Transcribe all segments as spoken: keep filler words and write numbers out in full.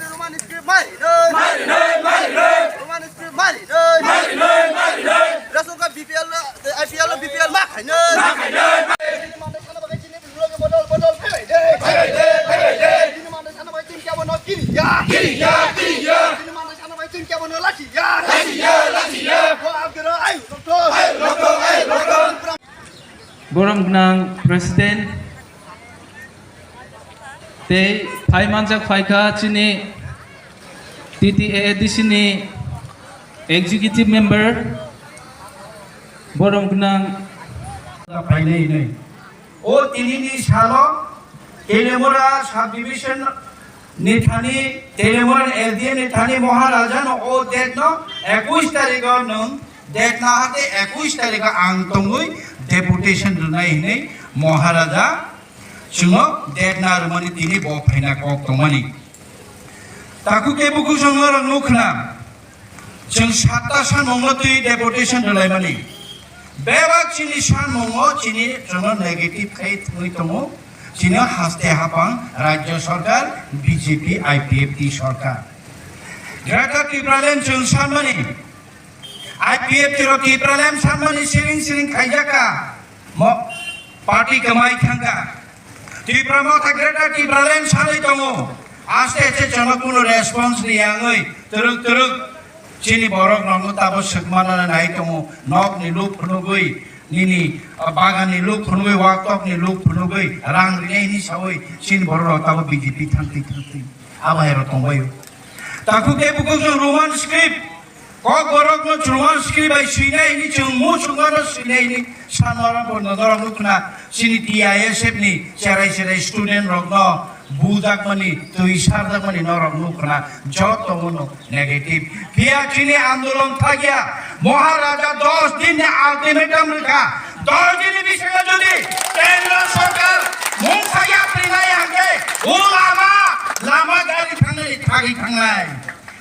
Roman script mari noi. Mari noi, mari noi. Roman script mari noi. Mari noi, mari noi. Rasulka B P L, I P L, B P L ma khai noi. Ma khai noi. Bini manda sana bagai chini bini loge bodol, bodol phai bai de. Phai bai de, phai bai de. Bini manda sana bagai chini kya bono kiri ya. Kiri ya, kiri ya. Bini manda sana bagai chini kya bono lachi ya. Lachi ya, lachi ya. Ko agro ayu doktor. Ayu doktor, ayu doktor. Borom gwnang President tei phai manjak phaikha chini T T A A D C ni Executive Member, borom gwnang. Phainai hinwi. O tinini salo Telemura Subdivision ni thani, Telemura L D A ni thani Maharaja no o date no ekush tarikh o nwng date na hate ekush tarikh o ang tongwi deputation rwnai hinwi Maharaja chwngno date na rwmani tini bo phaina kok tongmani. Takhuk tei bukhuk chwng norok nukhna, chwng satta sanmungno twi deputation rwlaimani. Bebak chini sanmungo chini chwngno negative khai thwngwi tongo. Chini haste hapang Rajya Sarkar, B J P, I P F T sarkar. Greater Tipraland chwng sanmani, I P F T rok Tipraland sanmani siring siring khaijaka. Mo party kwmai thangkha. Tipra Motha Greater Tipraland sanwi tongo. Aste aste chwngno kunu response riyangwi twrwk twrwk chini borok rokno tabo swkmana nai tongo. Nokni luk phunugwi, nini, ah, baganni luk phunugwi, waktokni luk phunugwi, rang rinai hini sawi chini borok rok tabo B J P thangtwi thangtwi. Abo hai rok tongbaio. Takhuk tei bukhuk chwng Roman script Kokborokno chwng uansukri bai swinai hwnwi chwng muchungmano swinai hwnwi sanmano bo norok nukhna chini T I S F ni cherai cherai student rokno bujakmani, twi sarjakmani norok nukhna jotono negative. Phiya chini andolon thagya, Maharaja dos din ni ultimatum rwkha, dos din ni bisingo jodi Kendra Sarkar mungsa yapri nai hwnkhe o lama, lama gari thangnai, thagwi thangnai.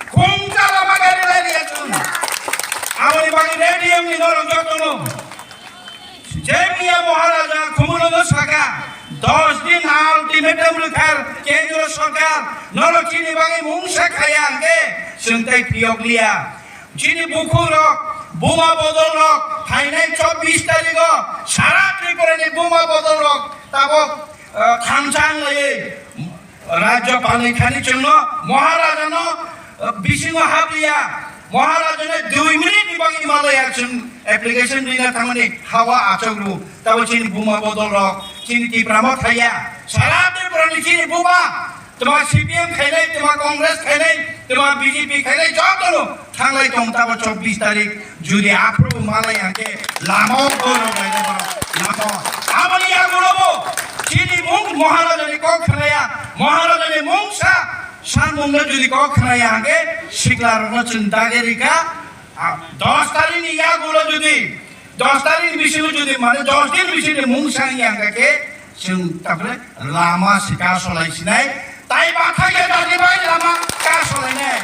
Khungsa lama gari lai liya chwng. Aboni bagwi ready wngni norok jotono. Jemiya Maharaja khumulono saka, dos din ultimatum rwkha Kendra Sarkar, norok chini bagwi mungsa khaya hwnkhe chwng tei phiyok liya. Chini bukhuk rok, buma bodol rok, phainai chobbish tarigo sara Tripura ni buma bodol rok tabok, eh, thansa wng laiwi. Rajyapal ni thani chwngno Maharajano, eh, bisingo habliya, Maharajano dui minute ni bagwi malaya chwng application rina thangmani hawa achuk rw. Tabo chini buma bodol rok, chini Tipra Motha ya, sara Tripura ni chini buma, twma C P M khainai, twma Congress khainai, twma B J P khainai, jotono thanglai tong tabo chobbish tarik. Jodi aphuru malai hwnkhe lama o borok lainai borok lama o. Aboni yagulo bo chini mung Maharajani kok khnaya, Maharajani mungsa sanmungno jodi kok khnaya hwnkhe siklarokno chwng dagi rikha. Ah, dos tarikni yagulo jodi, dos tarikni bisingo jodi, mane dos din bisingni mungsa wngya hwnkhe, Chwng taphre lama se ka solai sinai, tai bathai ya dani bai lama ka solai nai.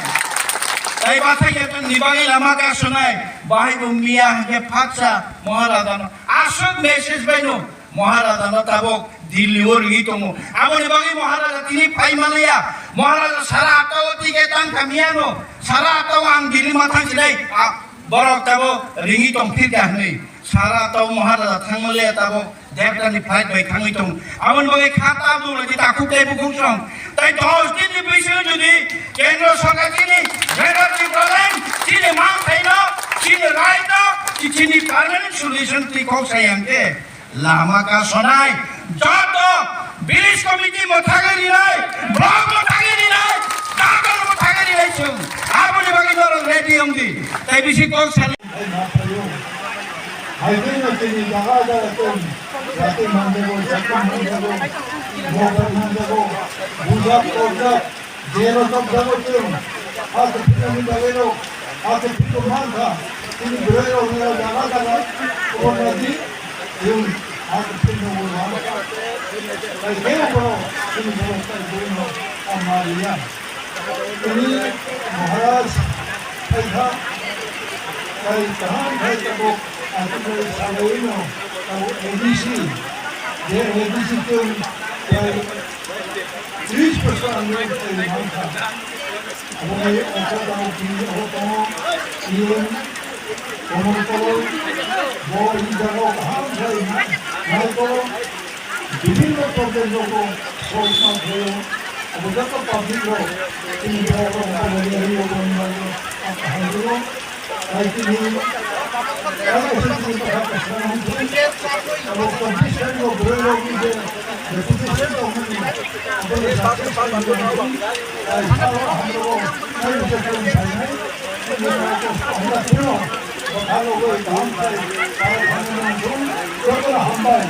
Tai bathai ya dani bai lama ka sonai. Bahai bo miya hwnkhe phaksa Maharajano aswk message baino Maharajano tabok Delhi o rwgwi tongo. Aboni bagwi Maharaja tini phai manliya. Maharaja sara atta o ticket tang kha miyano. Sara atta o ang Delhi ma thang sinai. A, borok tabo ringwi tong phirkha hwnwi. Sara atta o Maharaja thang manliya tabok. Devdani flight bai thangwi tong. Aboni bagwi kha ta dulai di takhuk tei bukhuk song. Tai dos din ni bisingo jodi Kendra Sarkar chini Greater Tipraland chini mangthaino, chini raino, chini permanent solution twi kok sai hwnkhe lama ka sonai, joto village committee mo thangwi rinai, block mo thangwi rinai, dadon mo thangwi rinai chwng. Aboni bagwi norok ready wng di. Tai bisi kok sali. Hai ma phaio. Hai khe no chini jaga jaga chwng jati manjago, jati manjago, mobile manjago, bujak, torjak, jero tokjago chwng. Ase phirmani bagwi rok, ase phirma mankha. Chini bwrwi rok ni jaga jaga, obo nadi chwng ase phirma bo mankha. Hai khe borok chini borok tai bwrwi no ama riya. Tini Maharaj phaikha, tai kaham khai tabuk, ang tini salaiwi no tabuk A D C, je A D C tei tai Tris bosor ang bai khlai mankha. Aboni ongkha tabuk tini abo tongo, E M, Komol Koloi, bo hini jagao kaham khlai nai, nai tongo. Bibhinno problem rok bo solve ma khlaio. Abo joto public rok tini borok rok bo boni ri rok boni bagwi ang kaham rwo. Hai tini, ang kaisa tini bwkha kaisa nang thung. Abo condition rok borok rok ni je deputation tongmani, abo ni success khlai nang thung. Hai salo hamrok nai je khlai phainai. Tini rok hamya phano bwkha rok bai kaham khlai, kaham khlai nang thung. Joto no hambai.